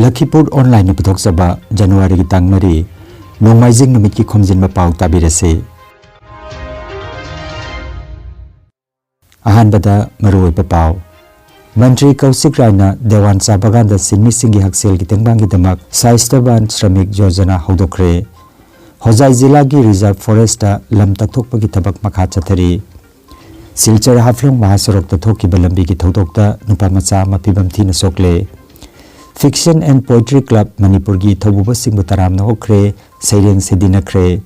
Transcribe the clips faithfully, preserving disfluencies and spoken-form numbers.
ꯂꯈꯤꯄꯨꯔ ꯑꯣꯟꯂꯥꯏꯟꯅ ꯄꯨꯊꯣꯛꯆꯕ ꯖꯅꯋꯥꯔꯤꯒꯤ ꯇꯥꯡ ꯃꯔꯤ, ꯅꯣꯡꯃꯥꯏꯖꯤꯡ ꯅꯨꯃꯤꯠꯀꯤ ꯈꯣꯝꯖꯤꯟꯕ ꯄꯥꯎ ꯇꯥꯕꯤꯔꯁꯤ꯫ ꯑꯍꯥꯟꯕꯗ ꯃꯔꯨꯑꯣꯏꯕ ꯄꯥꯎ꯫ ꯃꯟꯇ꯭ꯔꯤ ꯀꯧꯁꯤꯛ ꯔꯥꯏꯅ ꯗꯦꯋꯥꯟ ꯆꯥ ꯕꯒꯥꯟꯗ ꯁꯤꯟꯃꯤꯁꯤꯡꯒꯤ ꯍꯛꯁꯦꯜꯒꯤ ꯇꯦꯡꯕꯥꯡꯒꯤꯗꯃꯛ ꯁꯥꯏꯁꯇꯕꯥꯟ ꯁ꯭ꯔꯃꯤꯛ ꯌꯣꯖꯅꯥ ꯍꯧꯗꯣꯛꯈ꯭ꯔꯦ꯫ ꯍꯣꯖꯥꯏ ꯖꯤꯂꯥꯒꯤ ꯔꯤꯖꯔꯚ ꯐꯣꯔꯦꯁꯇ ꯂꯝ ꯇꯛꯊꯣꯛꯄꯒꯤ ꯊꯕꯛ ꯃꯈꯥ ꯆꯠꯊꯔꯤ꯫ ꯁꯤꯜꯆꯔ ꯍꯥꯐꯂꯣꯡ ꯃꯍꯥꯁꯣꯔꯣꯛꯇ ꯊꯣꯛꯈꯤꯕ ꯂꯝꯕꯤꯒꯤ ꯊꯧꯗꯣꯛꯇ ꯅꯨꯄꯥ ꯃꯆꯥ ꯑꯃ ꯐꯤꯕꯝ ꯊꯤꯅ ꯁꯣꯛꯂꯦ꯫ Fiction and Poetry Club ꯃꯅꯤꯄꯨꯔꯒꯤ ꯊꯧꯕꯨꯕꯁꯤꯡꯕꯨ ꯇꯔꯥꯝꯅ ꯑꯣꯛꯈ꯭ꯔꯦ, ꯁꯩꯔꯦꯡ ꯁꯩꯗꯤꯟꯅꯈ꯭ꯔꯦ꯫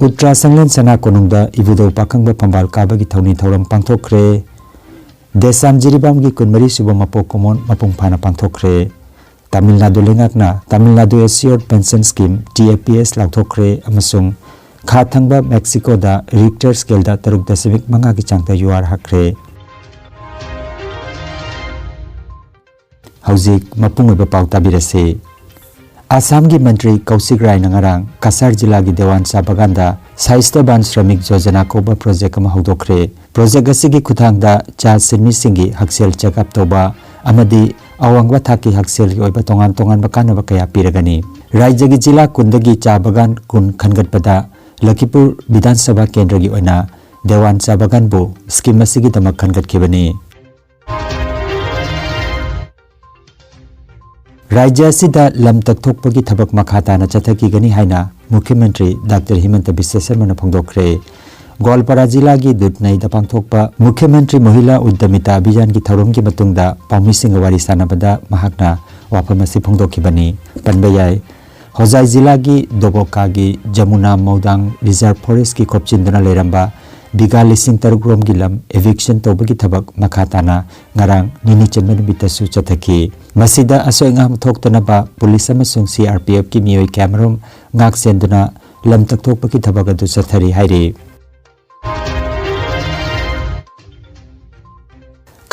ꯎꯇ꯭ꯔꯥ ꯁꯪꯂꯦꯟ ꯁꯅꯥ ꯀꯣꯅꯨꯡꯗ ꯏꯕꯨꯙꯧ ꯄꯥꯈꯪꯕ ꯐꯝꯕꯥꯜ ꯀꯥꯕꯒꯤ ꯊꯧꯅꯤ ꯊꯧꯔꯝ ꯄꯥꯡꯊꯣꯛꯈ꯭ꯔꯦ꯫ ꯗꯦꯁꯥꯝ ꯖꯤꯔꯤꯕꯥꯝꯒꯤ ꯀꯨꯟꯃꯔꯤ ꯁꯨꯕ ꯃꯄꯣꯛ ꯀꯨꯝꯑꯣꯟ ꯃꯄꯨꯡ ꯐꯥꯅ ꯄꯥꯡꯊꯣꯛꯈ꯭ꯔꯦ꯫ ꯇꯥꯃꯤꯜ ꯅꯥꯗꯨ ꯂꯩꯉꯥꯛꯅ Tamil Nadu Assured Pension Scheme, T A P S, ꯂꯥꯎꯊꯣꯛꯈ꯭ꯔꯦ ꯑꯃꯁꯨꯡ ꯈꯥ ꯊꯪꯕ ꯃꯦꯛꯁꯤꯀꯣꯗ ꯔꯤꯛꯇꯔ ꯁ꯭ꯀꯦꯜꯗ ꯇꯔꯨꯛ ꯗꯁꯃꯤꯛ ꯃꯉꯥꯒꯤ ꯆꯥꯡꯗ ꯌꯨꯍꯥꯔ ꯍꯛꯈ꯭ꯔꯦ꯫ ꯍꯧꯖꯤꯛ ꯃꯄꯨꯡ ꯑꯣꯏꯕ ꯄꯥꯎ ꯇꯥꯕꯤꯔꯁꯤ꯫ ꯑꯁꯥꯝꯒꯤ ꯃꯟꯇ꯭ꯔꯤ ꯀꯧꯁꯤꯛ ꯔꯥꯏꯅ ꯉꯔꯥꯡ ꯀꯁꯥꯔ ꯖꯤꯂꯥꯒꯤ ꯗꯦꯋꯥꯟ ꯆꯥ ꯕꯒꯥꯟꯗ ꯁꯥꯍꯤꯁꯇꯕꯥꯟ ꯁ꯭ꯔꯃꯤꯛ ꯌꯣꯖꯅꯥ ꯀꯧꯕ ꯄ꯭ꯔꯣꯖꯦꯛ ꯑꯃ ꯍꯧꯗꯣꯛꯈ꯭ꯔꯦ꯫ ꯄ꯭ꯔꯣꯖꯦꯛ ꯑꯁꯤꯒꯤ ꯈꯨꯠꯊꯥꯡꯗ ꯆꯥ ꯁꯤꯟꯃꯤꯁꯤꯡꯒꯤ ꯍꯛꯁꯦꯜ ꯆꯦꯛꯑꯞ ꯇꯧꯕ ꯑꯃꯗꯤ ꯑꯋꯥꯡꯕ ꯊꯥꯛꯀꯤ ꯍꯛꯁꯦꯜꯒꯤ ꯑꯣꯏꯕ ꯇꯣꯉꯥꯟ ꯇꯣꯉꯥꯟꯕ ꯀꯥꯟꯅꯕ ꯀꯌꯥ ꯄꯤꯔꯒꯅꯤ꯫ ꯔꯥꯖ꯭ꯌꯒꯤ ꯖꯤꯂꯥ ꯀꯨꯟꯗꯒꯤ ꯆꯥ ꯕꯒꯥꯟ ꯀꯨꯟ ꯈꯟꯒꯠꯄꯗ ꯂꯈꯤꯄꯨꯔ ꯕꯤꯙꯥꯟ ꯁꯚꯥ ꯀꯦꯟꯗ꯭ꯔꯒꯤ ꯑꯣꯏꯅ ꯗꯦꯋꯥꯟ ꯆꯥ ꯕꯒꯥꯟꯕꯨ ꯁ꯭ꯀꯤꯝ ꯑꯁꯤꯒꯤꯗꯃꯛ ꯈꯟꯒꯠꯈꯤꯕꯅꯤ꯫ ꯔꯥꯖ꯭ꯌ ꯑꯁꯤꯗ ꯂꯝ ꯇꯛꯊꯣꯛꯄꯒꯤ ꯊꯕꯛ ꯃꯈꯥ ꯇꯥꯅ ꯆꯠꯊꯈꯤꯒꯅꯤ ꯍꯥꯏꯅ ꯃꯨꯈ꯭ꯌ ꯃꯟꯇ꯭ꯔꯤ ꯗꯥꯛꯇꯔ ꯍꯤꯃꯟꯇ ꯕꯤꯁ꯭ꯋ ꯁꯔꯃꯅ ꯐꯣꯡꯗꯣꯛꯈ꯭ꯔꯦ꯫ ꯒꯣꯜꯄꯥꯔꯥ ꯖꯤꯂꯥꯒꯤ ꯗꯨꯙꯅꯩꯗ ꯄꯥꯡꯊꯣꯛꯄ ꯃꯨꯈ꯭ꯌ ꯃꯟꯇ꯭ꯔꯤ ꯃꯍꯤꯂꯥ ꯎꯗ꯭ꯌꯃꯤꯇꯥ ꯑꯚꯤꯌꯥꯟꯒꯤ ꯊꯧꯔꯝꯒꯤ ꯃꯇꯨꯡꯗ ꯄꯥꯎꯃꯤꯁꯤꯡꯒ ꯋꯥꯔꯤ ꯁꯥꯟꯅꯕꯗ ꯃꯍꯥꯛꯅ ꯋꯥꯐꯝ ꯑꯁꯤ ꯐꯣꯡꯗꯣꯛꯈꯤꯕꯅꯤ꯫ ꯄꯟꯕ ꯌꯥꯏ, ꯍꯣꯖꯥꯏ ꯖꯤꯂꯥꯒꯤ ꯗꯣꯕꯣꯀꯥꯒꯤ ꯖꯃꯨꯅꯥ ꯃꯧꯗꯥꯡ ꯔꯤꯖꯔꯚ ꯐꯣꯔꯦꯁ꯭ꯠꯀꯤ ꯈꯣꯞꯆꯤꯟꯗꯨꯅ ꯂꯩꯔꯝꯕ ꯕꯤꯒꯥ ꯂꯤꯁꯤꯡ ꯇꯔꯨꯛ ꯔꯣꯝꯒꯤ ꯂꯝ ꯏꯚꯤꯛꯁꯟ ꯇꯧꯕꯒꯤ ꯊꯕꯛ ꯃꯈꯥ ꯇꯥꯅ ꯉꯔꯥꯡ ꯅꯤꯅꯤ ꯆꯟꯕ ꯅꯨꯃꯤꯠꯇꯁꯨ ꯆꯠꯊꯈꯤ꯫ ꯃꯁꯤꯗ ꯑꯁꯣꯏ ꯑꯉꯥꯝ ꯊꯣꯛꯇꯅꯕ ꯄꯨꯂꯤꯁ ꯑꯃꯁꯨꯡ C R P F ꯀꯤ ꯃꯤꯑꯣꯏ ꯀꯌꯥꯃꯔꯨꯝ ꯉꯥꯛ ꯁꯦꯟꯗꯨꯅ ꯂꯝ ꯇꯛꯊꯣꯛꯄꯒꯤ ꯊꯕꯛ ꯑꯗꯨ ꯆꯠꯊꯔꯤ ꯍꯥꯏꯔꯤ꯫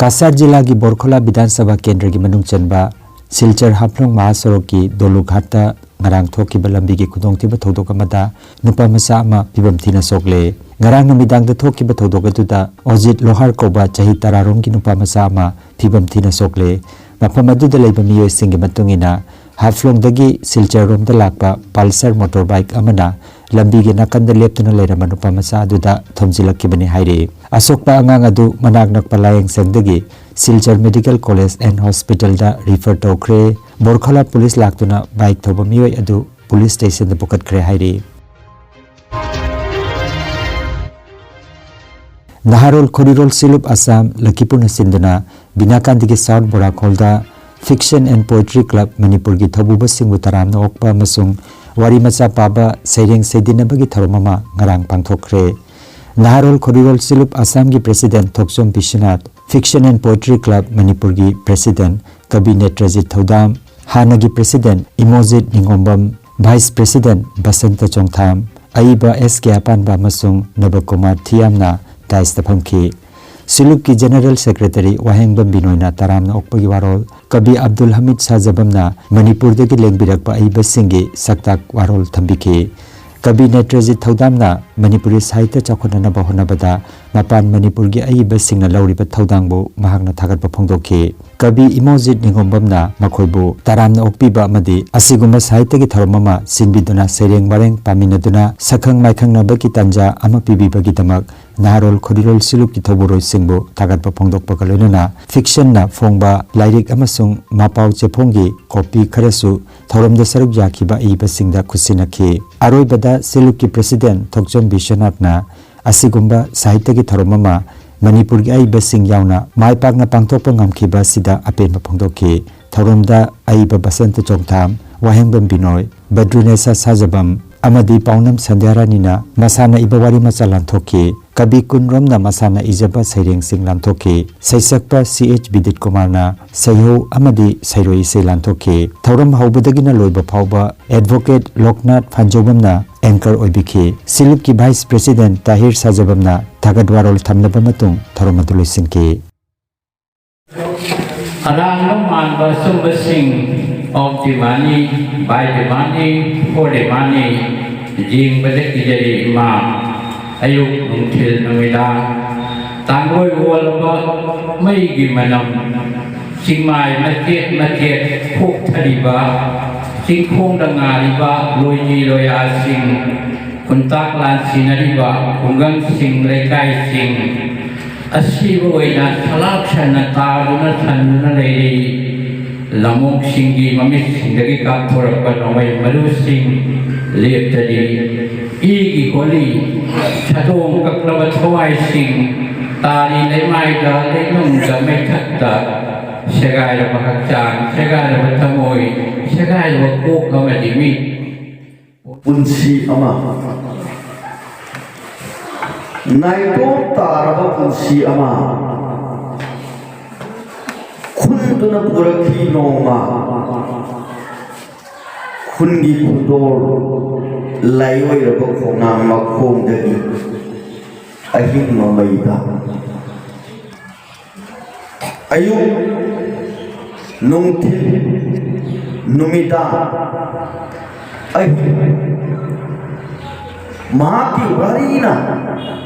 ꯀꯁꯥꯔ ꯖꯤꯂꯥꯒꯤ ꯕꯣꯔꯈꯣꯂꯥ ꯕꯤꯙꯥꯟ ꯁꯚꯥ ꯀꯦꯟꯗ꯭ꯔꯒꯤ ꯃꯅꯨꯡ ꯆꯟꯕ ꯁꯤꯜꯆꯔ ꯍꯥꯐꯂꯣꯡ ꯃꯍꯥꯁꯣꯔꯣꯛꯀꯤ ꯗꯣꯂꯨꯘꯥꯠꯇ ꯉꯔꯥꯡ ꯊꯣꯛꯈꯤꯕ ꯂꯝꯕꯤꯒꯤ ꯈꯨꯗꯣꯡꯊꯤꯕ ꯊꯧꯗꯣꯛ ꯑꯃꯗ ꯅꯨꯄꯥ ꯃꯆꯥ ꯑꯃ ꯐꯤꯕꯝ ꯊꯤꯅ ꯁꯣꯛꯂꯦ꯫ ꯉꯔꯥꯡ ꯅꯨꯃꯤꯗꯥꯡꯗ ꯊꯣꯛꯈꯤꯕ ꯊꯧꯗꯣꯛ ꯑꯗꯨꯗ ꯑꯣꯖꯤꯠ ꯂꯣꯍꯥꯔ ꯀꯧꯕ ꯆꯍꯤ ꯇꯔꯥ ꯔꯣꯝꯒꯤ ꯅꯨꯄꯥ ꯃꯆꯥ ꯑꯃ ꯐꯤꯕꯝ ꯊꯤꯅ ꯁꯣꯛꯂꯦ꯫ ꯃꯐꯝ ꯑꯗꯨꯗ ꯂꯩꯕ ꯃꯤꯑꯣꯏꯁꯤꯡꯒꯤ ꯃꯇꯨꯡ ꯏꯟꯅ, ꯍꯥꯐꯂꯣꯡꯗꯒꯤ ꯁꯤꯜꯆꯔꯔꯣꯝꯗ ꯂꯥꯛꯄ ꯄꯜꯁꯔ ꯃꯣꯇꯣꯔ ꯕꯥꯏꯛ ꯑꯃꯅ ꯂꯝꯕꯤꯒꯤ ꯅꯥꯀꯟꯗ ꯂꯦꯞꯇꯨꯅ ꯂꯩꯔꯝꯕ ꯅꯨꯄꯥ ꯃꯆꯥ ꯑꯗꯨꯗ ꯊꯣꯝꯖꯤꯜꯂꯛꯈꯤꯕꯅꯤ ꯍꯥꯏꯔꯤ꯫ ꯑꯁꯣꯛꯄ ꯑꯉꯥꯡ ꯑꯗꯨ ꯃꯅꯥꯛ ꯅꯛꯄ ꯂꯥꯌꯦꯡ ꯁꯪꯗꯒꯤ ꯁꯤꯜꯆꯔ ꯃꯦꯗꯤꯀꯦꯜ ꯀꯣꯂꯦꯖ ꯑꯦꯟ ꯍꯣꯁꯄꯤꯇꯥꯜꯗ ꯔꯤꯐꯔ ꯇꯧꯈ꯭ꯔꯦ꯫ ꯕꯣꯔꯈꯂꯥ ꯄꯨꯂꯤꯁ ꯂꯥꯛꯇꯨꯅ ꯕꯥꯏꯛ ꯊꯧꯕ ꯃꯤꯑꯣꯏ ꯑꯗꯨ ꯄꯨꯂꯤꯁ ꯁ꯭ꯇꯦꯁꯟꯗ ꯄꯨꯈꯠꯈ꯭ꯔꯦ ꯍꯥꯏꯔꯤ꯫ ꯅꯍꯥꯔꯣꯜ ꯈꯣꯔꯤꯔꯣꯜ ꯁꯤꯂꯨꯞ ꯑꯁꯥꯝ ꯂꯈꯤꯄꯨꯔꯅ ꯁꯤꯟꯗꯨꯅ ꯕꯤꯅꯥꯀꯥꯟꯗꯒꯤ south ꯕꯣꯔꯥꯈꯣꯜꯗ Fiction and Poetry Club ꯃꯅꯤꯄꯨꯔꯒꯤ ꯊꯧꯕꯨꯕꯁꯤꯡꯕꯨ ꯇꯔꯥꯝꯅ ꯑꯣꯛꯄ ꯑꯃꯁꯨꯡ ꯋꯥꯔꯤ ꯃꯆꯥ ꯄꯥꯕ ꯁꯩꯔꯦꯡ ꯁꯩꯗꯤꯟꯅꯕꯒꯤ ꯊꯧꯔꯝ ꯑꯃ ꯉꯔꯥꯡ ꯄꯥꯡꯊꯣꯛꯈ꯭ꯔꯦ꯫ ꯅꯍꯥꯔꯣꯜ ꯈꯣꯔꯤꯔꯣꯜ ꯁꯤꯂꯨꯞ ꯑꯁꯥꯝꯒꯤ president Thokchom Biswanath, Fiction and Poetry Club ꯃꯅꯤꯄꯨꯔꯒꯤ ꯄ꯭ꯔꯦꯁꯤꯗꯦꯟꯠ ꯀꯕꯤ ꯅꯦꯇ꯭ꯔꯖꯤꯠ ꯊꯧꯗꯥꯝ, ꯍꯥꯟꯅꯒꯤ president Imojit Ningombam, vice president Basanta Chongtham, ꯑꯏꯕ ꯑꯦꯁ ꯀꯦ ꯑꯄꯥꯟꯕ ꯑꯃꯁꯨꯡ ꯅꯕꯀꯨꯃꯥꯔ ꯊꯤꯌꯥꯝꯅ ꯗꯥꯏꯁꯇ ꯐꯝꯈꯤ꯫ ꯁꯤꯂꯨꯞꯀꯤ ꯖꯦꯅꯔꯦꯜ ꯁꯦꯀ꯭ꯔꯦꯇꯔꯤ ꯋꯥꯍꯦꯡꯕꯝ ꯕꯤꯅꯣꯏꯅ ꯇꯔꯥꯝꯅ ꯑꯣꯛꯄꯒꯤ ꯋꯥꯔꯣꯜ, ꯀꯕꯤ ꯑꯕꯗꯨꯜ ꯍꯃꯤꯗ ꯁꯥꯍꯖꯕꯝꯅ ꯃꯅꯤꯄꯨꯔꯗꯒꯤ ꯂꯦꯡꯕꯤꯔꯛꯄ ꯑꯏꯕꯁꯤꯡꯒꯤ ꯁꯛꯇꯥꯛ ꯋꯥꯔꯣꯜ ꯊꯝꯕꯤꯈꯤ꯫ ꯀꯕꯤ ꯅꯦꯇ꯭ꯔꯖꯤꯠ ꯊꯧꯗꯥꯝꯅ ꯃꯅꯤꯄꯨꯔꯤ ꯁꯥꯍꯤꯇ꯭ꯌ ꯆꯥꯎꯈꯠꯅꯅꯕ ꯍꯣꯠꯅꯕꯗ ꯃꯄꯥꯟ ꯃꯅꯤꯄꯨꯔꯒꯤ ꯑꯏꯕꯁꯤꯡꯅ ꯂꯧꯔꯤꯕ ꯊꯧꯗꯥꯡꯕꯨ ꯃꯍꯥꯛꯅ ꯊꯥꯒꯠꯄ ꯐꯣꯡꯗꯣꯛꯈꯤ꯫ ꯀꯕꯤ ꯏꯃꯣꯖꯤꯠ ꯅꯤꯉꯣꯝꯕꯝꯅ ꯃꯈꯣꯏꯕꯨ ꯇꯔꯥꯝꯅ ꯑꯣꯛꯄꯤꯕ ꯑꯃꯗꯤ ꯑꯁꯤꯒꯨꯝꯕ ꯁꯥꯍꯤꯇ꯭ꯌꯒꯤ ꯊꯧꯔꯝ ꯑꯃ ꯁꯤꯟꯕꯤꯗꯨꯅ ꯁꯩꯔꯦꯡ ꯋꯥꯔꯦꯡ ꯄꯥꯃꯤꯟꯅꯗꯨꯅ ꯁꯛꯈꯪ ꯃꯥꯏꯈꯪꯅꯕꯒꯤ ꯇꯥꯟꯖꯥ ꯑꯃ ꯄꯤꯕꯤꯕꯒꯤꯗꯃꯛ ꯅꯍꯥꯔꯣꯜ ꯈꯣꯔꯤꯔꯣꯜ ꯁꯤꯂꯨꯞꯀꯤ ꯊꯧꯕꯨꯔꯣꯏꯁꯤꯡꯕꯨ ꯊꯥꯒꯠꯄ ꯐꯣꯡꯗꯣꯛꯄꯒ ꯂꯣꯏꯅꯅ ꯐꯤꯛꯁꯟꯅ ꯐꯣꯡꯕ ꯂꯥꯏꯔꯤꯛ ꯑꯃꯁꯨꯡ ꯃꯄꯥꯎ ꯆꯦꯐꯣꯡꯒꯤ ꯀꯣꯄꯤ ꯈꯔꯁꯨ ꯊꯧꯔꯝꯗ ꯁꯔꯨꯛ ꯌꯥꯈꯤꯕ ꯑꯏꯕꯁꯤꯡꯗ ꯈꯨꯠꯁꯤꯟꯅꯈꯤ꯫ ꯑꯔꯣꯏꯕꯗ ꯁꯤꯂꯨꯞꯀꯤ ꯄ꯭ꯔꯦꯁꯤꯗꯦꯟꯠ ꯊꯣꯛꯆꯣꯝ ꯕꯤꯁ꯭ꯋꯅꯥꯊꯅ ꯑꯁꯤꯒꯨꯝꯕ ꯁꯥꯍꯤꯇ꯭ꯌꯒꯤ ꯊꯧꯔꯝ ꯑꯃ ꯃꯅꯤꯄꯨꯔꯒꯤ ꯑꯏꯕꯁꯤꯡ ꯌꯥꯎꯅ ꯃꯥꯏ ꯄꯥꯛꯅ ꯄꯥꯡꯊꯣꯛꯄ ꯉꯝꯈꯤꯕ ꯑꯁꯤꯗ ꯑꯄꯦꯟꯕ ꯐꯣꯡꯗꯣꯛꯈꯤ꯫ ꯊꯧꯔꯝꯗ ꯑꯏꯕ ꯕꯁꯟꯇ ꯆꯣꯡꯊꯥꯝ, ꯋꯥꯍꯦꯡꯕꯝ ꯕꯤꯅꯣꯏ, ꯕꯗ꯭ꯔꯨꯅꯦꯁꯥ ꯁꯥꯍꯖꯕꯝ ꯑꯃꯗꯤ ꯄꯥꯎꯅꯝ ꯁꯟꯙ꯭ꯌꯥꯔꯥꯅꯤꯅ ꯃꯁꯥꯅ ꯏꯕ ꯋꯥꯔꯤ ꯃꯆꯥ ꯂꯥꯟꯊꯣꯛꯈꯤ꯫ ꯀꯕꯤ ꯀꯨꯟꯔꯣꯝꯅ ꯃꯁꯥꯅ ꯏꯖꯕ ꯁꯩꯔꯦꯡꯁꯤꯡ ꯂꯥꯟꯊꯣꯛꯈꯤ꯫ ꯁꯩꯁꯛꯄ ꯁꯤ ꯑꯩꯆ ꯕꯤꯗꯤꯠ ꯀꯨꯃꯥꯔꯅ ꯁꯩꯍꯧ ꯑꯃꯗꯤ ꯁꯩꯔꯣꯏ ꯏꯁꯩ ꯂꯥꯟꯊꯣꯛꯈꯤ꯫ ꯊꯧꯔꯝ ꯍꯧꯕꯗꯒꯤꯅ ꯂꯣꯏꯕ ꯐꯥꯎꯕ ꯑꯦꯗꯚꯣꯀꯦꯠ ꯂꯣꯛꯅꯥꯊ ꯐꯥꯟꯖꯧꯕꯝꯅ ꯑꯦꯡꯀꯔ ꯑꯣꯏꯕꯤꯈꯤ꯫ ꯁꯤꯂꯨꯞꯀꯤ ꯚꯥꯏꯁ ꯄ꯭ꯔꯦꯁꯤꯗꯦꯟꯠ ꯇꯥꯍꯤꯔ ꯁꯥꯍꯖꯕꯝꯅ ꯊꯥꯒꯠ ꯋꯥꯔꯣꯜ ꯊꯝꯂꯕ ꯃꯇꯨꯡ ꯊꯧꯔꯝ ꯑꯗꯨ ꯂꯣꯏꯁꯤꯟꯈꯤ꯫ ꯑꯔꯥꯟꯕ ꯃꯥꯟꯕ ꯑꯆꯨꯝꯕꯁꯤꯡ of the money, by the money, for the money, ꯌꯦꯡꯕꯗ ꯀꯤꯖꯔꯦ ꯏꯃꯥ꯫ ꯑꯌꯨꯛ ꯅꯨꯡꯊꯤꯜ ꯅꯨꯃꯤꯗꯥꯡ ꯇꯥꯡꯒꯣꯏ ꯑꯣꯜꯂꯕ ꯃꯩꯒꯤ ꯃꯅꯝ꯫ ꯆꯤꯡꯃꯥꯏ ꯃꯆꯦꯠ ꯃꯆꯦꯠ ꯈꯣꯛꯊꯔꯤꯕ, ꯆꯤꯡꯈꯣꯡꯗ ꯉꯥꯔꯤꯕ ꯂꯣꯏꯅꯤ ꯂꯣꯌꯥꯁꯤꯡ, ꯈꯨꯟꯇꯥꯛ ꯂꯥꯟꯁꯤꯟꯅꯔꯤꯕ ꯈꯨꯡꯒꯪꯁꯤꯡ, ꯂꯩꯀꯥꯏꯁꯤꯡ, ꯑꯁꯤꯕ ꯑꯣꯏꯅ ꯁꯂꯥꯛ ꯁꯟꯅ ꯇꯥꯗꯨꯅ ꯊꯟꯗꯨꯅ ꯂꯩꯔꯤ꯫ ꯂꯝꯑꯣꯛꯁꯤꯡꯒꯤ ꯃꯃꯤꯠꯁꯤꯡꯗꯒꯤ ꯀꯥꯞꯊꯣꯔꯛꯄ ꯅꯣꯡꯃꯩ ꯃꯔꯨꯁꯤꯡ ꯂꯦꯞꯇꯔꯤ꯫ ꯏꯒꯤ ꯍꯣꯂꯤ, ꯁꯥꯗꯣꯡ ꯀꯛꯂꯕ ꯊꯋꯥꯏꯁꯤꯡ, ꯇꯥꯔꯤ ꯂꯩꯃꯥꯏꯗ, ꯂꯩꯅꯨꯡꯗ, ꯃꯩꯊꯛꯇ, ꯁꯦꯒꯥꯏꯔꯕ ꯍꯛꯆꯥꯡ, ꯁꯦꯒꯥꯏꯔꯕ ꯊꯃꯣꯏ, ꯁꯦꯒꯥꯏꯔꯕ ꯀꯣꯛ ꯑꯃꯗꯤ ꯃꯤꯠ꯫ ꯄꯨꯟꯁꯤ ꯑꯃ, ꯅꯥꯏꯇꯣꯝ ꯇꯥꯔꯕ ꯄꯨꯟꯁꯤ ꯑꯃ ꯈꯨꯟꯗꯨꯅ ꯄꯨꯔꯛꯈꯤ ꯅꯣꯡꯃ꯫ ꯈꯨꯟꯒꯤ ꯈꯨꯗꯣꯜ ꯂꯥꯏꯑꯣꯏꯔꯕ ꯈꯣꯡꯅꯥꯡ ꯃꯈꯣꯡꯗꯒꯤ ꯑꯍꯤꯡ ꯃꯃꯩꯗ꯫ ꯑꯌꯨꯛ, ꯅꯨꯡꯊꯤꯜ, ꯅꯨꯃꯤꯗꯥꯡ, ꯑꯍꯤꯡ, ꯃꯍꯥꯛꯀꯤ ꯋꯥꯔꯤꯅ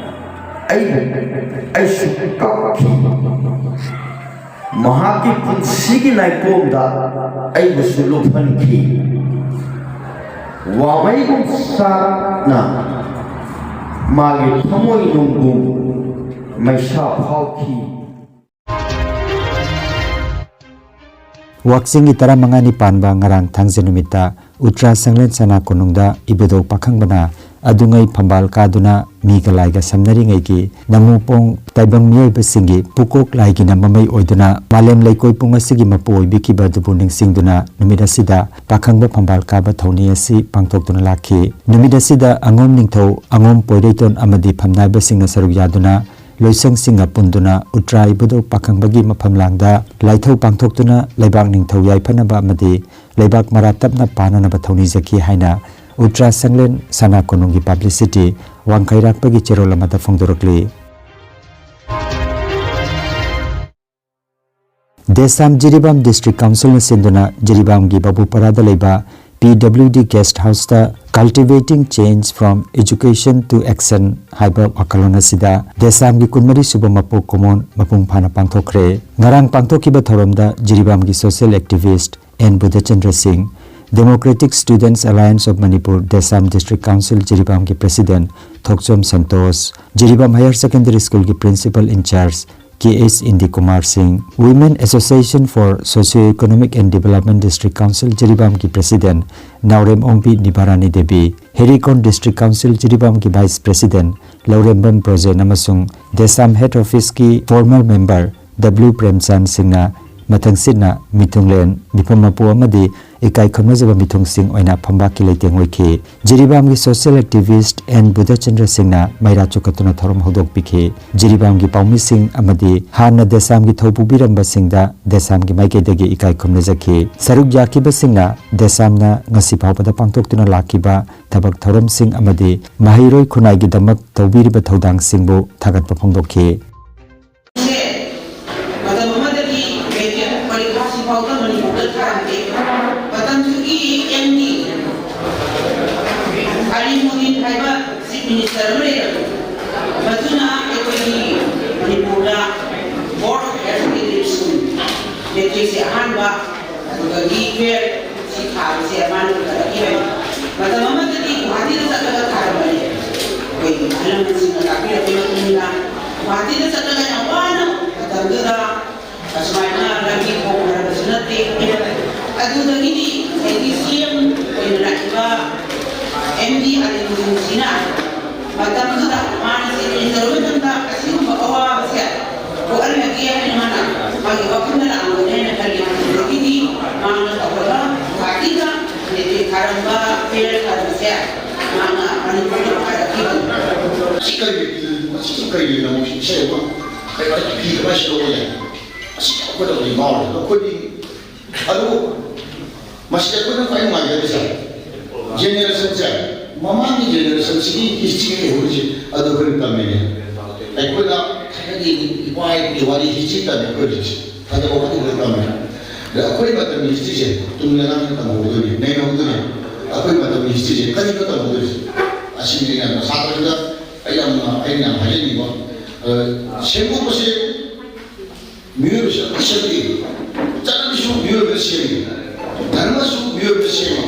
ꯑꯩꯕꯨ, ꯑꯩꯁꯨ ꯀꯞꯈꯤ꯫ ꯃꯍꯥꯛꯀꯤ ꯄꯨꯟꯁꯤꯒꯤ ꯅꯥꯏꯇꯣꯝꯗ ꯑꯩꯕꯨꯁꯨ ꯂꯨꯞꯍꯟꯈꯤ꯫ ꯋꯥꯃꯩꯒꯨꯝ ꯆꯥꯛꯅ ꯃꯥꯒꯤ ꯊꯃꯣꯏ ꯅꯨꯡꯕꯨ ꯃꯩꯁꯥ ꯐꯥꯎꯈꯤ꯫ ꯋꯥꯛꯆꯤꯡꯒꯤ ꯇꯔꯥꯃꯉꯥꯅꯤ ꯄꯥꯟꯕ ꯉꯔꯥꯡ ꯊꯥꯡꯖ ꯅꯨꯃꯤꯠꯇ ꯎꯇ꯭ꯔꯥ ꯁꯪꯂꯦꯟ ꯁꯅꯥ ꯀꯣꯅꯨꯡꯗ ꯏꯕꯨꯙꯧ ꯄꯥꯈꯪꯕꯅ ꯑꯗꯨꯉꯩ ꯐꯝꯕꯥꯜ ꯀꯥꯗꯨꯅ ꯃꯤꯒ ꯂꯥꯏꯒ ꯁꯝꯅꯔꯤꯉꯩꯒꯤ ꯅꯃꯨꯄꯣꯡ ꯇꯥꯏꯕꯪ ꯃꯤꯑꯣꯏꯕꯁꯤꯡꯒꯤ ꯄꯨꯀꯣꯛ ꯂꯥꯏꯒꯤꯅ ꯃꯃꯩ ꯑꯣꯏꯗꯨꯅ ꯃꯥꯂꯦꯝ ꯂꯩꯀꯣꯏ ꯄꯨꯡ ꯑꯁꯤꯒꯤ ꯃꯄꯨ ꯑꯣꯏꯕꯤꯈꯤꯕ ꯑꯗꯨꯕꯨ ꯅꯤꯡꯁꯤꯡꯗꯨꯅ ꯅꯨꯃꯤꯠ ꯑꯁꯤꯗ ꯄꯥꯈꯪꯕ ꯐꯝꯕꯥꯜ ꯀꯥꯕ ꯊꯧꯅꯤ ꯑꯁꯤ ꯄꯥꯡꯊꯣꯛꯇꯨꯅ ꯂꯥꯛꯈꯤ꯫ ꯅꯨꯃꯤꯠ ꯑꯁꯤꯗ ꯑꯉꯣꯝ ꯅꯤꯡꯊꯧ, ꯑꯉꯣꯝ ꯄꯣꯏꯔꯩꯇꯣꯟ ꯑꯃꯗꯤ ꯐꯝꯅꯥꯏꯕꯁꯤꯡꯅ ꯁꯔꯨꯛ ꯌꯥꯗꯨꯅ ꯂꯣꯏꯁꯪꯁꯤꯡꯅ ꯄꯨꯟꯗꯨꯅ ꯎꯇ꯭ꯔꯥ ꯏꯕꯨꯙꯧ ꯄꯥꯈꯪꯕꯒꯤ ꯃꯐꯝ ꯂꯥꯡꯗ ꯂꯥꯏꯊꯧ ꯄꯥꯡꯊꯣꯛꯇꯨꯅ ꯂꯩꯕꯥꯛ ꯅꯤꯡꯊꯧ ꯌꯥꯏꯐꯅꯕ ꯑꯃꯗꯤ ꯂꯩꯕꯥꯛ ꯃꯔꯥ ꯇꯞꯅ ꯄꯥꯟꯅꯅꯕ ꯊꯧꯅꯤꯖꯈꯤ ꯍꯥꯏꯅ ꯎꯇ꯭ꯔꯥ ꯁꯪꯂꯦꯟ ꯁꯅꯥ ꯀꯣꯅꯨꯡꯒꯤ ꯄꯕ꯭ꯂꯤꯁꯤꯇꯤ ꯋꯥꯡꯈꯩꯔꯥꯛꯄꯒꯤ ꯆꯦꯔꯣꯜ ꯑꯃꯗ ꯐꯣꯡꯗꯣꯔꯛꯂꯤ꯫ ꯗꯦꯁꯥꯝ ꯖꯤꯔꯤꯕꯥꯝ ꯗꯤꯁꯇ꯭ꯔꯤꯛ ꯀꯥꯎꯟꯁꯤꯜꯅ ꯁꯤꯟꯗꯨꯅ ꯖꯤꯔꯤꯕꯥꯝꯒꯤ ꯕꯥꯕꯨꯄꯥꯔꯥꯗ ꯂꯩꯕ ꯄꯤ ꯗꯕ꯭ꯂꯤꯎ ꯗꯤ ꯒꯦꯁꯠ ꯍꯥꯎꯁꯇ Cultivating Change from Education to Action ꯍꯥꯏꯕ ꯋꯥꯈꯜꯂꯣꯟ ꯑꯁꯤꯗ ꯗꯦꯁꯥꯝꯒꯤ ꯀꯨꯟꯃꯔꯤ ꯁꯨꯕ ꯃꯄꯣꯛ ꯀꯨꯝꯑꯣꯟ ꯃꯄꯨꯡ ꯐꯥꯅ ꯄꯥꯡꯊꯣꯛꯈ꯭ꯔꯦ꯫ ꯉꯔꯥꯡ ꯄꯥꯡꯊꯣꯛꯈꯤꯕ ꯊꯧꯔꯝꯗ ꯖꯤꯔꯤꯕꯥꯝꯒꯤ social activist ꯑꯦꯟ ꯕꯨꯙꯆꯟꯗ꯭ꯔ ꯁꯤꯡ, Democratic Students Alliance of Manipur ꯗꯦꯁꯥꯝ District Council ꯖꯤꯔꯤꯕꯥꯝꯒꯤ President Thokchom Santosh, Jiribam Higher Secondary School ꯒꯤ Principal in Charge ꯀꯦ ꯑꯦꯁ ꯏꯟꯗꯤ ꯀꯨꯃꯥꯔ ꯁꯤꯡ, Women Association for Socio Economic and Development District Council ꯖꯤꯔꯤꯕꯥꯝꯒꯤ President Naorem Ongbi ꯅꯤꯚꯥꯔꯥꯅꯤ Devi, ꯍꯦꯔꯤꯀꯣꯟ District Council ꯖꯤꯔꯤꯕꯥꯝꯒꯤ Vice President ꯂꯧꯔꯦꯝꯕꯝ ꯕ꯭ꯔꯣꯖꯦꯟ ꯑꯃꯁꯨꯡ ꯗꯦꯁꯥꯝ Head Office ꯀꯤ former member W ꯄ꯭ꯔꯦꯝꯆꯥꯟ ꯁꯤꯡꯅ ꯃꯊꯪꯁꯤꯠꯅ ꯃꯤꯊꯨꯡꯂꯦꯟ, ꯃꯤꯐꯝ ꯃꯄꯨ ꯑꯃꯗꯤ ꯏꯀꯥꯏ ꯈꯨꯝꯅꯖꯕ ꯃꯤꯊꯨꯡꯁꯤꯡ ꯑꯣꯏꯅ ꯐꯝꯕꯥꯛꯀꯤ ꯂꯩꯇꯦꯡ ꯑꯣꯏꯈꯤ꯫ ꯖꯤꯔꯤꯕꯥꯝꯒꯤ social activist ꯑꯦꯟ ꯕꯨꯙꯆꯟꯗ꯭ꯔ ꯁꯤꯡꯅ ꯃꯩꯔꯥ ꯆꯨꯈꯠꯇꯨꯅ ꯊꯧꯔꯝ ꯍꯧꯗꯣꯛꯄꯤꯈꯤ꯫ ꯖꯤꯔꯤꯕꯥꯝꯒꯤ ꯄꯥꯎꯃꯤꯁꯤꯡ ꯑꯃꯗꯤ ꯍꯥꯟꯅ ꯗꯦꯁꯥꯝꯒꯤ ꯊꯧ ꯄꯨꯕꯤꯔꯝꯕꯁꯤꯡꯗ ꯗꯦꯁꯥꯝꯒꯤ ꯃꯥꯏꯀꯩꯗꯒꯤ ꯏꯀꯥꯏ ꯈꯨꯝꯅꯖꯈꯤ꯫ ꯁꯔꯨꯛ ꯌꯥꯈꯤꯕꯁꯤꯡꯅ ꯗꯦꯁꯥꯝꯅ ꯉꯁꯤ ꯐꯥꯎꯕꯗ ꯄꯥꯡꯊꯣꯛꯇꯨꯅ ꯂꯥꯛꯈꯤꯕ ꯊꯕꯛ ꯊꯧꯔꯝꯁꯤꯡ ꯑꯃꯗꯤ ꯃꯍꯩꯔꯣꯏ ꯈꯨꯟꯅꯥꯏꯒꯤꯗꯃꯛ ꯇꯧꯕꯤꯔꯤꯕ ꯊꯧꯗꯥꯡꯁꯤꯡꯕꯨ ꯊꯥꯒꯠꯄ ꯐꯣꯡꯗꯣꯛꯈꯤ꯫ ꯃꯇꯝ ꯑꯃꯗꯗꯤ ꯃꯦꯇ꯭ꯔꯤꯛ ꯄꯔꯤꯈꯥꯁꯤ ꯐꯥꯎꯗ ꯃꯅꯤꯄꯨꯔꯗ ꯊꯥꯔꯝꯗꯦ꯫ ꯃꯇꯝꯗꯨꯒꯤ ꯑꯦꯝ ꯗꯤ ꯑꯂꯤꯃꯨꯗꯤꯟ ꯍꯥꯏꯕ ꯆꯤꯐ ꯃꯤꯅꯤꯁꯇꯔ ꯑꯃ ꯂꯩꯔꯝꯃꯤ꯫ ꯃꯗꯨꯅ ꯑꯩꯈꯣꯏꯒꯤ ꯃꯅꯤꯄꯨꯔꯗ ꯕꯣꯔꯗ ꯍꯥꯌꯔ ꯁꯦꯀꯦꯟꯗꯔꯤ ꯁ꯭ꯀꯨꯜ ꯃꯦꯇ꯭ꯔꯤꯛꯁꯦ ꯑꯍꯥꯟꯕ, ꯑꯗꯨꯗꯒꯤ ꯇꯨꯌꯦꯜꯐ ꯁꯤ ꯊꯥꯕꯁꯦ ꯃꯥꯅ ꯄꯨꯈꯠꯂꯛꯈꯤꯕꯅꯤ꯫ ꯃꯇꯝ ꯑꯃꯗꯗꯤ ꯒꯨꯋꯥꯍꯥꯇꯤꯗ ꯆꯠꯂꯒ ꯊꯥꯔꯝꯕꯅꯤ꯫ ꯑꯩꯈꯣꯏꯒꯤ ꯑꯍꯜ ꯂꯃꯟꯁꯤꯡꯅ ꯇꯥꯛꯄꯤꯔꯛꯄꯒꯤ ꯃꯇꯨꯡ ꯏꯟꯅ ꯒꯨꯋꯥꯍꯥꯇꯤꯗ ꯆꯠꯂꯒ ꯌꯥꯝ ꯋꯥꯅ ꯃꯇꯝꯗꯨꯗ ꯑꯁꯨꯃꯥꯏꯅ ꯂꯝꯕꯤ ꯊꯣꯡ ꯐꯔꯕꯁꯨ ꯅꯠꯇꯦ꯫ ꯑꯗꯨꯗꯒꯤꯗꯤ ꯉꯁꯥꯏꯒꯤ ꯁꯤ ꯑꯦꯝ ꯑꯣꯏꯅ ꯂꯥꯛꯏꯕ ꯑꯦꯝ ꯗꯤ ꯑꯂꯤꯃꯨꯗꯤꯟꯁꯤꯅ ꯃꯇꯝꯗꯨꯗ ꯃꯥꯅ ꯆꯦꯟꯃꯤꯟꯅꯔꯕ ꯃꯇꯝꯗ ꯑꯁꯤꯒꯨꯝꯕ ꯑꯋꯥꯕꯁꯦ ꯀꯣꯛꯍꯜꯂꯒꯦ ꯍꯥꯏꯅ ꯃꯥꯅ ꯃꯥꯒꯤ ꯋꯥꯈꯜꯗ ꯂꯥꯛꯑꯝꯒꯅꯤ ꯍꯥꯏꯅ ꯈꯜꯂꯤ꯫ ꯑꯗꯨꯗꯒꯤꯗꯤ ꯃꯥꯅ ꯇꯧꯔꯒ ꯒꯨꯋꯥꯍꯥꯇꯤꯗ ꯃꯦꯇ꯭ꯔꯤꯛ ꯊꯥꯔꯝꯕ, ꯐꯦꯜ ꯊꯥꯔꯝꯕꯁꯦ ꯃꯥꯅ ꯃꯅꯤꯄꯨꯔꯗ ꯄꯥꯏꯔꯛꯈꯤꯕꯅꯤ꯫ ꯃꯁꯤ ꯀꯔꯤ, ꯃꯁꯤꯁꯨ ꯀꯔꯤꯒꯤꯅꯣ? ꯏꯁꯩ ꯑꯃ ꯀꯩꯅꯣ ꯐꯤ ꯀꯃꯥꯏꯅ ꯁꯦꯠꯂꯛꯑꯣ ꯌꯥꯏ? ꯑꯁꯤ ꯑꯩꯈꯣꯏꯗ ꯍꯧꯖꯤꯛ ꯉꯥꯎꯔꯦ꯫ ꯑꯩꯈꯣꯏꯗꯤ ꯑꯗꯨ ꯃꯁꯤꯗ ꯑꯩꯈꯣꯏꯅ ꯈ꯭ꯋꯥꯏ ꯅꯨꯡꯉꯥꯏꯖꯔꯤꯁꯦ, ꯖꯦꯅꯦꯔꯦꯁꯟꯁꯦ, ꯃꯃꯥꯡꯒꯤ ꯖꯦꯅꯦꯔꯦꯁꯟꯁꯤꯒꯤ ꯍꯤꯁꯇ꯭ꯔꯤ ꯂꯩꯍꯧꯔꯤꯁꯦ ꯑꯗꯨ ꯑꯩꯈꯣꯏꯅ ꯇꯝꯃꯤꯅꯦ꯫ ꯑꯩꯈꯣꯏꯅ ꯊꯥꯏꯅꯒꯤ ꯏꯄꯥ ꯏꯄꯨꯒꯤ ꯋꯥꯔꯤ ꯍꯤꯁꯇ꯭ꯔꯤ ꯇꯝꯃꯤ ꯑꯩꯈꯣꯏ ꯍꯧꯖꯤꯛꯁꯦ꯫ ꯐꯖꯕ ꯋꯥꯔꯤ ꯑꯩꯈꯣꯏ ꯇꯝꯃꯤ꯫ ꯑꯩꯈꯣꯏ ꯃꯇꯝꯒꯤ ꯍꯤꯁꯇ꯭ꯔꯤꯁꯦ ꯇꯨꯡꯗ ꯅꯪꯅ ꯇꯝꯍꯧꯗꯣꯏꯅꯤ, ꯅꯩꯅꯍꯧꯗꯣꯏꯅꯤ꯫ ꯑꯩꯈꯣꯏ ꯃꯇꯝꯒꯤ ꯍꯤꯁꯇ꯭ꯔꯤꯁꯦ ꯀꯔꯤꯅꯣ ꯇꯝꯍꯧꯗꯣꯏꯁꯦ? ꯑꯁꯤꯅꯤ ꯑꯩꯅ ꯁꯥꯇ꯭ꯔꯗ ꯑꯩ ꯌꯥꯝꯅ, ꯑꯩꯅ ꯌꯥꯝ ꯍꯥꯏꯖꯅꯤꯡꯕ꯫ ꯑ, ꯁꯦꯝꯗꯣꯛꯄꯁꯦ ꯃꯤꯑꯣꯏꯕꯁꯨ ꯌꯥꯝ ꯁꯦꯝꯃꯤ, ꯆꯠꯅꯕꯤꯁꯨ ꯃꯤꯑꯣꯏꯕꯅ ꯁꯦꯝꯃꯤ, ꯙꯔꯃꯁꯨ ꯃꯤꯑꯣꯏꯕꯅ ꯁꯦꯝꯃꯤ,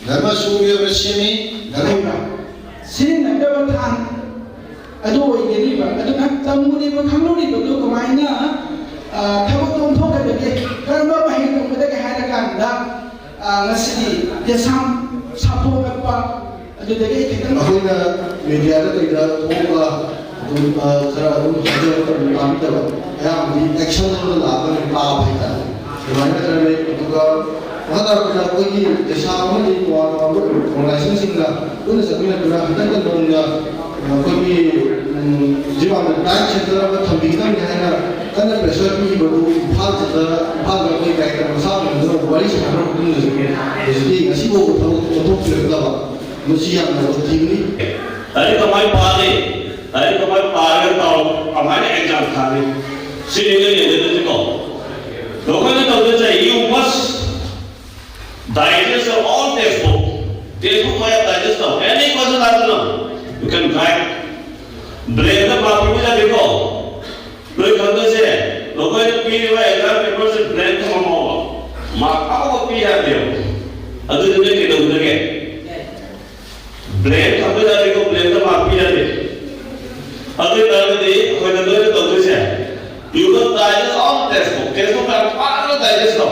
ꯙꯔꯃꯁꯨ ꯃꯤꯑꯣꯏꯕꯅ ꯁꯦꯝꯃꯤ, ꯙꯔꯃ ꯁꯤꯖꯤꯟꯅꯗꯕ ꯊꯥꯡ ꯑꯗꯨ ꯑꯣꯏꯒꯅꯤꯕ꯫ ꯑꯗꯨꯅ ꯇꯝꯃꯨꯔꯤꯕ, ꯈꯪꯂꯨꯔꯤꯕꯗꯨ ꯀꯃꯥꯏꯅ, ꯑ, ꯊꯕꯛꯇ ꯑꯣꯟꯊꯣꯛꯀꯗꯒꯦ? ꯀꯔꯝꯕ ꯃꯍꯩ ꯇꯝꯒꯗꯒꯦ ꯍꯥꯏꯔꯀꯥꯟꯗ, ꯑ, ꯉꯁꯤꯗꯤ ꯌꯦꯁꯥꯡ ꯁꯥꯊꯣꯛꯂꯛꯄ ꯑꯗꯨꯗꯒꯤ ꯑꯩ ꯈꯤꯇꯪ ꯑꯩꯈꯣꯏꯅ ꯃꯦꯗꯤꯌꯥꯗ ꯀꯩꯗ ꯊꯣꯛꯑꯒ ꯑꯗꯨꯝ, ꯑ, ꯈꯔ ꯑꯗꯨꯝ ꯍꯥꯏꯖꯕ ꯃꯇꯝꯗ ꯇꯥꯕꯤꯗꯕ, ꯑꯌꯥꯝꯕꯗꯤ ꯑꯦꯛꯁꯟ ꯂꯧꯔꯒ ꯂꯥꯛꯑꯒ ꯑꯗꯨꯝ ꯇꯥꯕ ꯍꯥꯏꯇꯥꯔꯦ꯫ ꯑꯗꯨꯃꯥꯏꯅ ꯈꯔ ꯂꯩ꯫ ꯑꯗꯨꯒ ꯃꯈꯥ ꯇꯥꯔꯛꯄꯗ ꯑꯩꯈꯣꯏꯒꯤ ꯌꯦꯁꯥꯡ ꯑꯃꯗꯤ ꯇꯣꯉꯥꯟ ꯇꯣꯉꯥꯟꯕ ꯑꯣꯔꯒꯅꯥꯏꯖꯦꯁꯟꯁꯤꯡꯒ ꯄꯨꯟꯅ ꯆꯠꯃꯤꯟꯅꯗꯨꯅ ꯍꯟꯗꯛꯀ ꯅꯧꯅ ꯑꯩꯈꯣꯏꯒꯤ, ꯎꯝ, ꯖꯤꯕꯥꯝꯗ ꯗꯥꯏꯠ ꯁꯦꯟꯇꯔ ꯑꯃ ꯊꯝꯕꯤꯒꯗꯕꯅꯤ ꯍꯥꯏꯅ ꯀꯟꯅ ꯄ꯭ꯔꯦꯁꯔ ꯄꯤꯔꯤꯕꯗꯨ ꯏꯝꯐꯥꯜꯗ, ꯏꯝꯐꯥꯜꯗ ꯑꯩꯈꯣꯏ ꯗꯥꯏꯔꯦꯛꯇꯔ ꯃꯁꯥ ꯑꯣꯏꯅ ꯋꯥꯔꯤ ꯁꯥꯟꯅꯔꯕ ꯃꯇꯨꯡꯗꯁꯨ ꯍꯧꯖꯤꯛꯇꯤ ꯉꯁꯤꯐꯥꯎꯕ ꯊꯕꯛ ꯑꯣꯟꯊꯣꯛꯄꯤꯔꯛꯇꯕ, ꯃꯁꯤ ꯌꯥꯝꯅ ꯊꯤꯕꯅꯤ꯫ ꯂꯥꯏꯔꯤꯛ ꯀꯃꯥꯏꯅ ꯄꯥꯅꯤ? ꯂꯥꯏꯔꯤꯛ ꯀꯃꯥꯏꯅ ꯄꯥꯔꯒ ꯇꯧ-, ꯀꯃꯥꯏꯅ ꯑꯦꯛꯖꯥꯝ ꯊꯥꯅꯤ? ꯁꯤꯅꯤ ꯅꯣꯏ ꯌꯦꯡꯒꯗꯣꯏꯁꯤꯀꯣ꯫ ꯅꯈꯣꯏꯅ ꯇꯧꯗꯣꯏꯁꯦ, you must digest all textbook. Textbook ꯃꯌꯥꯝ ꯗꯥꯏꯖꯦꯁ ꯇꯧ꯫ ꯑꯦꯅꯤ ꯀꯣꯏꯁꯟ ꯂꯥꯛꯇꯅ, you can write. ꯕ꯭ꯔꯦꯟꯗ ꯄꯥꯕ ꯌꯥꯗꯦꯀꯣ꯫ ꯅꯣꯏ ꯈꯪꯗꯣꯏꯁꯦ, ꯅꯈꯣꯏꯅ ꯄꯤꯔꯤꯕ ꯑꯦꯛꯖꯥꯝ ꯄꯦꯄꯔꯁꯦ ꯕ꯭ꯔꯦꯟ ꯊꯝꯃꯝꯃꯣꯕ꯫ ꯃꯥꯔꯛ ꯑꯃꯐꯥꯎ ꯄꯤ ꯌꯥꯗꯦꯕ꯫ ꯑꯗꯨꯗꯤ ꯅꯣꯏ ꯀꯩꯗꯧꯗꯒꯦ? ꯕ꯭ꯔꯦꯟ ꯊꯝꯕ ꯌꯥꯗꯦꯀꯣ, ꯕ꯭ꯔꯦꯟꯗ ꯃꯥꯔꯛ ꯄꯤ ꯌꯥꯗꯦ꯫ ꯑꯗꯨ ꯑꯣꯏꯇꯥꯔꯒꯗꯤ ꯑꯩꯈꯣꯏꯅ ꯂꯣꯏꯅ ꯇꯧꯗꯣꯏꯁꯦ, you must digest all textbook. Textbook ꯃꯌꯥꯝ ꯐꯖꯅ ꯗꯥꯏꯖꯦꯁ ꯇꯧ꯫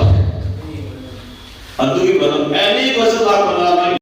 ꯑꯗꯨꯒꯤ ꯃꯇꯝ ꯑꯦꯅꯤ ꯀꯣꯏꯁꯟ ꯂꯥꯛꯄꯗ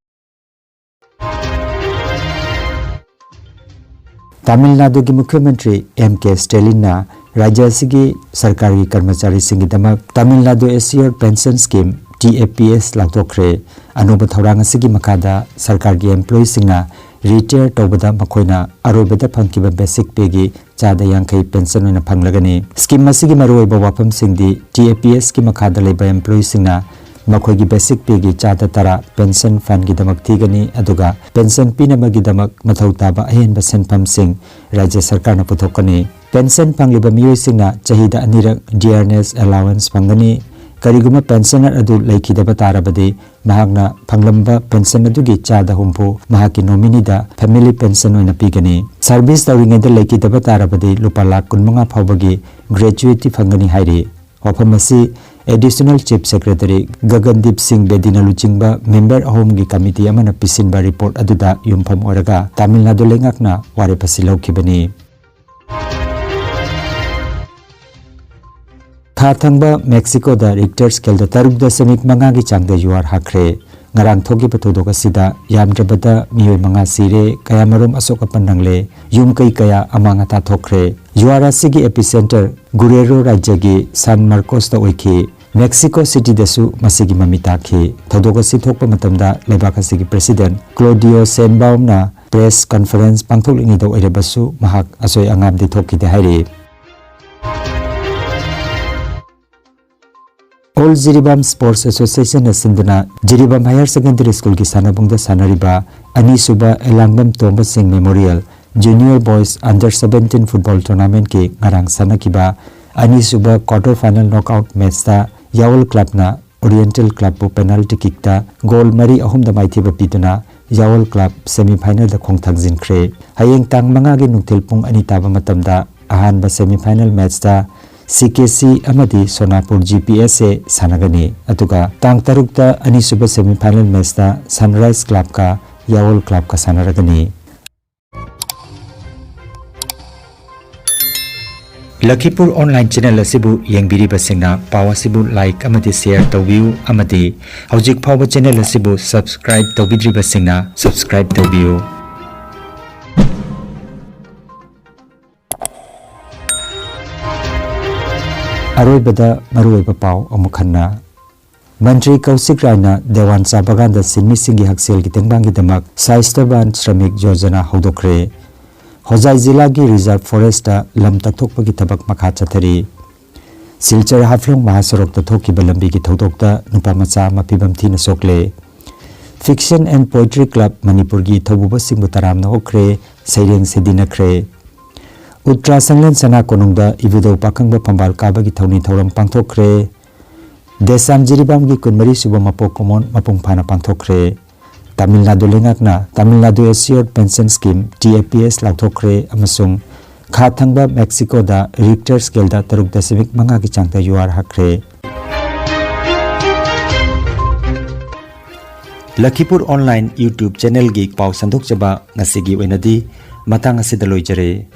ꯇꯥꯃꯤꯜ ꯅꯥꯗꯨꯒꯤ ꯃꯨꯈ꯭ꯌ ꯃꯟꯇ꯭ꯔꯤ ꯑꯦꯝ ꯀꯦ ꯁ꯭ꯇꯦꯂꯤꯟꯅ ꯔꯥꯖ꯭ꯌ ꯑꯁꯤꯒꯤ ꯁꯔꯀꯥꯔꯒꯤ ꯀꯔꯃꯆꯥꯔꯤꯁꯤꯡꯒꯤꯗꯃꯛ Tamil Nadu assured pension scheme, T A P S, ꯂꯥꯎꯊꯣꯛꯈ꯭ꯔꯦ꯫ ꯑꯅꯧꯕ ꯊꯧꯔꯥꯡ ꯑꯁꯤꯒꯤ ꯃꯈꯥꯗ ꯁꯔꯀꯥꯔꯒꯤ ꯑꯦꯝꯄ꯭ꯂꯣꯌꯤꯁꯤꯡꯅ ꯔꯤꯇꯥꯌꯔ ꯇꯧꯕꯗ ꯃꯈꯣꯏꯅ ꯑꯔꯣꯏꯕꯗ ꯐꯪꯈꯤꯕ ꯕꯦꯁꯤꯛ ꯄꯦꯒꯤ ꯆꯥꯗ ꯌꯥꯡꯈꯩ ꯄꯦꯟꯁꯟ ꯑꯣꯏꯅ ꯐꯪꯂꯒꯅꯤ꯫ ꯁ꯭ꯀꯤꯝ ꯑꯁꯤꯒꯤ ꯃꯔꯨꯑꯣꯏꯕ ꯋꯥꯐꯝꯁꯤꯡꯗꯤ ꯇꯤ ꯑꯦ ꯄꯤ ꯑꯦꯁꯀꯤ ꯃꯈꯥꯗ ꯂꯩꯕ ꯑꯦꯝꯄ꯭ꯂꯣꯌꯤꯁꯤꯡꯅ ꯃꯈꯣꯏꯒꯤ ꯕꯦꯁꯤꯛ ꯄꯦꯒꯤ ꯆꯥꯗ ꯇꯔꯥ ꯄꯦꯟꯁꯟ ꯐꯟꯒꯤꯗꯃꯛ ꯊꯤꯒꯅꯤ, ꯑꯗꯨꯒ ꯄꯦꯟꯁꯟ ꯄꯤꯅꯕꯒꯤꯗꯃꯛ ꯃꯊꯧ ꯇꯥꯕ ꯑꯍꯦꯟꯕ ꯁꯦꯟꯐꯝꯁꯤꯡ ꯔꯥꯖ꯭ꯌ ꯁꯔꯀꯥꯔꯅ ꯄꯨꯊꯣꯛꯀꯅꯤ꯫ ꯄꯦꯟꯁꯟ ꯐꯪꯂꯤꯕ ꯃꯤꯑꯣꯏꯁꯤꯡꯅ ꯆꯍꯤꯗ ꯑꯅꯤꯔꯛ ꯗꯤꯌꯔꯅꯦꯁ ꯑꯦꯂꯥꯋꯦꯟꯁ ꯐꯪꯒꯅꯤ꯫ ꯀꯔꯤꯒꯨꯝꯕ ꯄꯦꯟꯁꯅꯔ ꯑꯗꯨ ꯂꯩꯈꯤꯗꯕ ꯇꯥꯔꯕꯗꯤ, ꯃꯍꯥꯛꯅ ꯐꯪꯂꯝꯕ ꯄꯦꯟꯁꯟ ꯑꯗꯨꯒꯤ ꯆꯥꯗ ꯍꯨꯝꯐꯨ ꯃꯍꯥꯛꯀꯤ ꯅꯣꯃꯤꯅꯤꯗ ꯐꯦꯃꯤꯂꯤ ꯄꯦꯟꯁꯟ ꯑꯣꯏꯅ ꯄꯤꯒꯅꯤ꯫ ꯁꯔꯚꯤꯁ ꯇꯧꯔꯤꯉꯩꯗ ꯂꯩꯈꯤꯗꯕ ꯇꯥꯔꯕꯗꯤ ꯂꯨꯄꯥ ꯂꯥꯈ ꯀꯨꯟꯃꯉꯥ ꯐꯥꯎꯕꯒꯤ ꯒ꯭ꯔꯦꯆꯨꯏꯇꯤ ꯐꯪꯒꯅꯤ ꯍꯥꯏꯔꯤ꯫ ꯋꯥꯐꯝ ꯑꯁꯤ ꯑꯦꯗꯤꯁꯅꯦꯜ ꯆꯤꯐ ꯁꯦꯀ꯭ꯔꯦꯇꯔꯤ ꯒꯒꯟꯗꯤꯞ ꯁꯤꯡ ꯕꯦꯗꯤꯅ ꯂꯨꯆꯤꯡꯕ ꯃꯦꯝꯕꯔ ꯑꯍꯨꯝꯒꯤ ꯀꯃꯤꯇꯤ ꯑꯃꯅ ꯄꯤꯁꯤꯟꯕ ꯔꯤꯄꯣꯔꯠ ꯑꯗꯨꯗ ꯌꯨꯝꯐꯝ ꯑꯣꯏꯔꯒ ꯇꯥꯃꯤꯜ ꯅꯥꯗꯨ ꯂꯩꯉꯥꯛꯅ ꯋꯥꯔꯦꯞ ꯑꯁꯤ ꯂꯧꯈꯤꯕꯅꯤ꯫ ꯈꯥ ꯊꯪꯕ ꯃꯦꯛꯁꯤꯀꯣꯗ ꯔꯤꯛꯇꯔ ꯁ꯭ꯀꯦꯜꯗ ꯇꯔꯨꯛ ꯗꯁꯃꯤꯛ ꯃꯉꯥꯒꯤ ꯆꯥꯡꯗ ꯌꯨꯍꯥꯔ ꯍꯥꯈ꯭ꯔꯦ꯫ ꯉꯔꯥꯡ ꯊꯣꯛꯈꯤꯕ ꯊꯧꯗꯣꯛ ꯑꯁꯤꯗ ꯌꯥꯝꯗ꯭ꯔꯕꯗ ꯃꯤꯑꯣꯏ ꯃꯉꯥ ꯁꯤꯔꯦ, ꯀꯌꯥꯃꯔꯨꯝ ꯑꯁꯣꯛ ꯑꯄꯟ ꯅꯪꯂꯦ, ꯌꯨꯝ ꯀꯩ ꯀꯌꯥ ꯑꯃꯥꯡ ꯑꯇꯥ ꯊꯣꯛꯈ꯭ꯔꯦ꯫ ꯌꯨꯍꯥꯔ ꯑꯁꯤꯒꯤ ꯑꯦꯄꯤꯁꯦꯟꯇꯔ ꯒꯨꯔꯦꯔꯣ ꯔꯥꯖ꯭ꯌꯒꯤ ꯁꯥꯟ ꯃꯥꯔꯀꯣꯁꯇ ꯑꯣꯏꯈꯤ꯫ ꯃꯦꯛꯁꯤꯀꯣ ꯁꯤꯇꯤꯗꯁꯨ ꯃꯁꯤꯒꯤ ꯃꯃꯤ ꯇꯥꯈꯤ꯫ ꯊꯧꯗꯣꯛ ꯑꯁꯤ ꯊꯣꯛꯄ ꯃꯇꯝꯗ ꯂꯩꯕꯥꯛ ꯑꯁꯤꯒꯤ ꯄ꯭ꯔꯦꯁꯤꯗꯦꯟꯠ ꯀ꯭ꯂꯣꯗꯤꯑꯣ ꯁꯦꯟꯕꯥꯎꯝꯅ ꯄ꯭ꯔꯦꯁ ꯀꯟꯐꯔꯦꯟꯁ ꯄꯥꯡꯊꯣꯛꯂꯤꯉꯩꯗ ꯑꯣꯏꯔꯕꯁꯨ ꯃꯍꯥꯛ ꯑꯁꯣꯏ ꯑꯉꯥꯝꯗꯤ ꯊꯣꯛꯈꯤꯗꯦ ꯍꯥꯏꯔꯤ꯫ ꯑꯣꯜ ꯖꯤꯔꯤꯕꯥꯝ ꯁ꯭ꯄꯣꯔꯠꯁ ꯑꯦꯁꯣꯁꯤꯌꯦꯁꯟꯅ ꯁꯤꯟꯗꯨꯅ ꯖꯤꯔꯤꯕꯥꯝ ꯍꯥꯌꯔ ꯁꯦꯀꯦꯟꯗꯔꯤ ꯁ꯭ꯀꯨꯜꯒꯤ ꯁꯥꯟꯅꯕꯨꯡꯗ ꯁꯥꯟꯅꯔꯤꯕ ꯑꯅꯤꯁꯨꯕ Elangbam Tomba Singh memorial junior boys under seventeen football ꯇꯣꯔꯅꯥꯃꯦꯟꯠꯀꯤ ꯉꯔꯥꯡ ꯁꯥꯟꯅꯈꯤꯕ ꯑꯅꯤꯁꯨꯕ ꯀ꯭ꯋꯥꯔꯇꯔ ꯐꯥꯏꯅꯦꯜ ꯅꯣꯛꯑꯥꯎꯠ ꯃꯦꯆꯇ ꯌꯥꯋꯜ ꯀ꯭ꯂꯕꯅ ꯑꯣꯔꯤꯌꯦꯟꯇꯦꯜ ꯀ꯭ꯂꯕꯄꯨ ꯄꯦꯅꯥꯜꯇꯤ ꯀꯤꯛꯇ ꯒꯣꯜ ꯃꯔꯤ ꯑꯍꯨꯝꯗ ꯃꯥꯏꯊꯤꯕ ꯄꯤꯗꯨꯅ ꯌꯥꯋꯜ ꯀ꯭ꯂꯕ ꯁꯦꯃꯤ ꯐꯥꯏꯅꯦꯜꯗ ꯈꯣꯡꯊꯥꯡꯖꯤꯟꯈ꯭ꯔꯦ꯫ ꯍꯌꯦꯡ ꯇꯥꯡ ꯃꯉꯥꯒꯤ ꯅꯨꯡꯊꯤꯜ ꯄꯨꯡ ꯑꯅꯤ ꯇꯥꯕ ꯃꯇꯝꯗ ꯑꯍꯥꯟꯕ ꯁꯦꯃꯤ ꯐꯥꯏꯅꯦꯜ ꯃꯦꯆꯇ ꯁꯤ ꯀꯦ ꯁꯤ ꯑꯃꯗꯤ ꯁꯣꯅꯥꯄꯨꯔ ꯖꯤ ꯄꯤ ꯑꯦꯁ ꯑꯦ ꯁꯥꯟꯅꯒꯅꯤ꯫ ꯑꯗꯨꯒ ꯇꯥꯡ ꯇꯔꯨꯛꯇ ꯑꯅꯤꯁꯨꯕ ꯁꯦꯃꯤ ꯐꯥꯏꯅꯦꯜ ꯃꯦꯆꯇ ꯁꯟꯔꯥꯏꯖ ꯀ꯭ꯂꯕꯀ ꯌꯥꯋꯜ ꯀ꯭ꯂꯕꯀ ꯁꯥꯟꯅꯔꯒꯅꯤ꯫ ꯂꯈꯤꯄꯨꯔ ꯑꯣꯟꯂꯥꯏꯟ ꯆꯦꯅꯦꯜ ꯑꯁꯤꯕꯨ ꯌꯦꯡꯕꯤꯔꯤꯕꯁꯤꯡꯅ ꯄꯥꯎ ꯑꯁꯤꯕꯨ ꯂꯥꯏꯛ ꯑꯃꯗꯤ ꯁꯦꯌꯔ ꯇꯧꯕꯤꯌꯨ ꯑꯃꯗꯤ ꯍꯧꯖꯤꯛ ꯐꯥꯎꯕ ꯆꯦꯅꯦꯜ ꯑꯁꯤꯕꯨ ꯁꯕꯁꯀ꯭ꯔꯥꯏꯕ ꯇꯧꯕꯤꯗ꯭ꯔꯤꯕꯁꯤꯡꯅ ꯁꯕꯁꯀ꯭ꯔꯥꯏꯕ ꯇꯧꯕꯤꯌꯨ꯫ ꯑꯔꯣꯏꯕꯗ ꯃꯔꯨꯑꯣꯏꯕ ꯄꯥꯎ ꯑꯃꯨꯛ ꯍꯟꯅ꯫ ꯃꯟꯇ꯭ꯔꯤ ꯀꯧꯁꯤꯛ ꯔꯥꯏꯅ ꯗꯦꯋꯥꯟ ꯆꯥ ꯕꯒꯥꯟꯗ ꯁꯤꯟꯃꯤꯁꯤꯡꯒꯤ ꯍꯛꯁꯦꯜꯒꯤ ꯇꯦꯡꯕꯥꯡꯒꯤꯗꯃꯛ ꯁꯥꯏꯁꯇꯕꯥꯟ ꯁ꯭ꯔꯃꯤꯛ ꯌꯣꯖꯅꯥ ꯍꯧꯗꯣꯛꯈ꯭ꯔꯦ꯫ ꯍꯣꯖꯥꯏ ꯖꯤꯂꯥꯒꯤ ꯔꯤꯖꯥꯔꯚ ꯐꯣꯔꯦꯁꯇ ꯂꯝ ꯇꯛꯊꯣꯛꯄꯒꯤ ꯊꯕꯛ ꯃꯈꯥ ꯆꯠꯊꯔꯤ꯫ ꯁꯤꯜꯆꯔ ꯍꯥꯐꯂꯣꯡ ꯃꯍꯥꯁꯣꯔꯣꯛꯇ ꯊꯣꯛꯈꯤꯕ ꯂꯝꯕꯤꯒꯤ ꯊꯧꯗꯣꯛꯇ ꯅꯨꯄꯥ ꯃꯆꯥ ꯑꯃ ꯐꯤꯕꯝ ꯊꯤꯅ ꯁꯣꯛꯂꯦ꯫ ꯐꯤꯛꯁꯟ ꯑꯦꯟ ꯄꯣꯏꯇ꯭ꯔꯤ ꯀ꯭ꯂꯕ ꯃꯅꯤꯄꯨꯔꯒꯤ ꯊꯧꯕꯨꯕꯁꯤꯡꯕꯨ ꯇꯔꯥꯝꯅ ꯑꯣꯛꯈ꯭ꯔꯦ, ꯁꯩꯔꯦꯡ ꯁꯦꯗꯤꯅꯈ꯭ꯔꯦ꯫ ꯎꯇ꯭ꯔꯥ ꯁꯪꯂꯦꯟ ꯁꯅꯥ ꯀꯣꯅꯨꯡꯗ ꯏꯕꯨꯙꯧ ꯄꯥꯈꯪꯕ ꯐꯝꯕꯥꯜ ꯀꯥꯕꯒꯤ ꯊꯧꯅꯤ ꯊꯧꯔꯝ ꯄꯥꯡꯊꯣꯛꯈ꯭ꯔꯦ꯫ ꯗꯦꯁꯥꯝ ꯖꯤꯔꯤꯕꯥꯝꯒꯤ ꯀꯨꯟꯃꯔꯤ ꯁꯨꯕ ꯃꯄꯣꯛ ꯀꯨꯝꯑꯣꯟ ꯃꯄꯨꯡ ꯐꯥꯅ ꯄꯥꯡꯊꯣꯛꯈ꯭ꯔꯦ꯫ ꯇꯥꯃꯤꯜ ꯅꯥꯗꯨ ꯂꯩꯉꯥꯛꯅ Tamil Nadu assured pension scheme, T A P S, ꯂꯥꯎꯊꯣꯛꯈ꯭ꯔꯦ ꯑꯃꯁꯨꯡ ꯈꯥ ꯊꯪꯕ ꯃꯦꯛꯁꯤꯀꯣꯗ ꯔꯤꯛꯇꯔ ꯁ꯭ꯀꯦꯜꯗ ꯇꯔꯨꯛ ꯗꯁꯃꯤꯛ ꯃꯉꯥꯒꯤ ꯆꯥꯡꯗ ꯌꯨ ꯑꯥꯔ ꯍꯛꯈ꯭ꯔꯦ꯫ ꯂꯈꯤꯄꯨꯔ ꯑꯣꯟꯂꯥꯏꯟ YouTube ꯆꯦꯅꯦꯜꯒꯤ ꯄꯥꯎ ꯁꯟꯗꯣꯛꯆꯕ ꯉꯁꯤꯒꯤ ꯑꯣꯏꯅꯗꯤ ꯃꯇꯥꯡ ꯑꯁꯤꯗ ꯂꯣꯏꯖꯔꯦ꯫